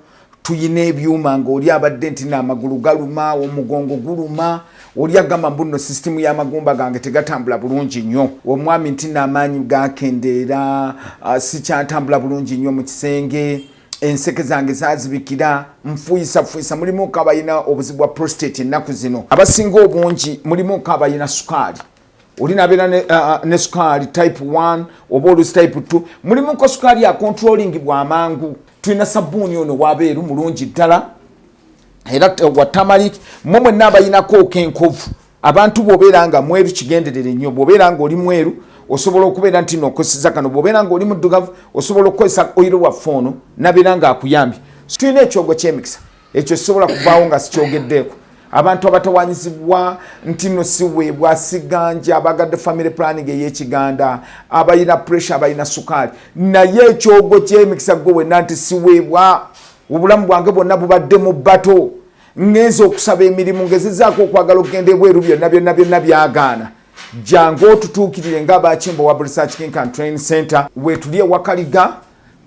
Tuyina ebyuma ng'oli abadde nti n'amagulu galuma, omugongo guluma, oli agamba mbu nno sisitimu y'amagumba gange tegatambula bulungi nnyo, omwami nti n'amaanyi gakendeera, sikyatambula bulungi nnyo mu kisenge, enseke zange zazibikira, nfuyisafuuyisa. Mulimuko abalina obuzibu bwa prostate ennaku zino abasinga obungi, mulimuko abalina sukaali, oli nabeera ne sukaali type 1 oba olusi type 2, mulimuko sukaali acontrollingibwa amangu. Tulina sabbuuni ono wabeeru mulungi ddala era wa turmeric. Mwe mwenna abayinako okenkovu, abantu bw'obeera nga mweru kigenderere nnyo, bw'obeera nga oli mweru osobola okubeera nti nokozesa kano, bw'obeera nga oli muddugavu osobola okukozesa oil waffe ono nabeera nga akuyambye. Tulina ekyogo ky'emikisa, ekyo sisobola kuvaawo nga sikyogeddeeko. Abantu abatawanyizibwa nti no siweebwa siganja, abagadde family planning ey'ekiganda, abalina pressure, abalina sukaali, naye ekyogo ky'emikisa gwe wenna nti siweebwa, obulamu bwange bwonna bubadde mu bato, ngenza okusaba emirimu, ngezezaako okwagala okugenda ebweru, byonna byonna byonna byagaana, jangu otutuukirire ng'abakimbo wa Research Clinic and Training Center. Weetuli ewakaliga,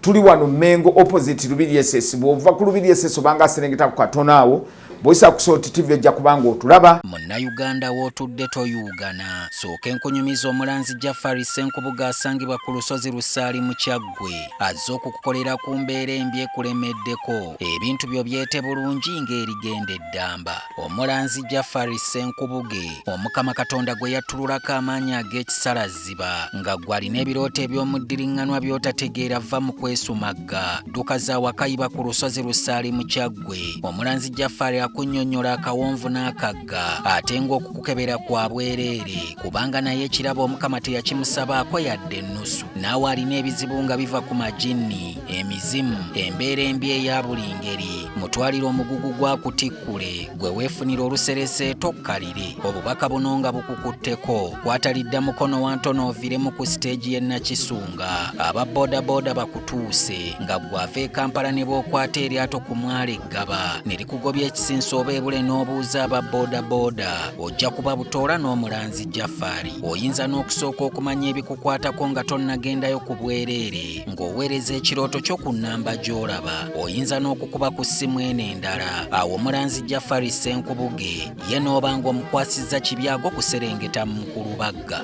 tuli wano Mengo opposite Lubiri SS. Bw'ova ku Lubiri SS obanga aserengeta ku katono awo, bw'oyisa ku Salt TV ojja kubanga otulaba. Munnayuganda w'otudde toyuugana, sooka enkunyumiza omulanzi Jafari Ssenkubuga asangibwa ku lusozi Lusaali mu Kyaggwe, azze okukukolera ku mbeera embi ekulemeddeko, ebintu byo byete bulungi ng'erigenda eddamba. Omulanzi Jafari Ssenkubuge, Omukama Katonda gwe yattululako amaanyi ag'ekisalaziba, nga gwe alina ebirooto eby'omuddiriŋŋanwa by'otategeera, va mu kwesumagga, dduka za wakayiba ku lusozi Lusaali mu Kyaggwe. Omulanzi Jafari akunnyonnyola akawonvu n'akagga, ate ng'okukukebera kwa bwereere, kubanga naye ekirabo Omukama teyakimusabaako yadde ennusu. Naawe alina ebizibu nga biva ku majinni, emizimu, embeera embi eya buli ngeri, mutwalire omugugu gwa kutikkule, gwe weefunira oluserese tokkalire. Obubaka buno nga bukukutteko, kwatalidda mukono wa ntono oviremu ku siteegi y'e Nakisunga. Aba boodabooda bakutuuse, nga ggwe ava e Kampala ne bw'okwata eryato ku mwalo Eggaba ne likugobya ekisinso oba ebule n'obuuza aba boodabooda, ojja kuba butoola n'omulanzi Jafari. Oyinza n'okusooka okumanya ebikukwatako nga tonnagendayo ku bwereere, ng'oweereza ekirooto kyo ku nnamba gy'olaba. Oyinza n'okukuba ku ssimu eno endala. Awo omulanzi Jafari Ssenkubuge ye n'oba ng'omukwasizza kibyago kuserengeta mu Nkulubagga.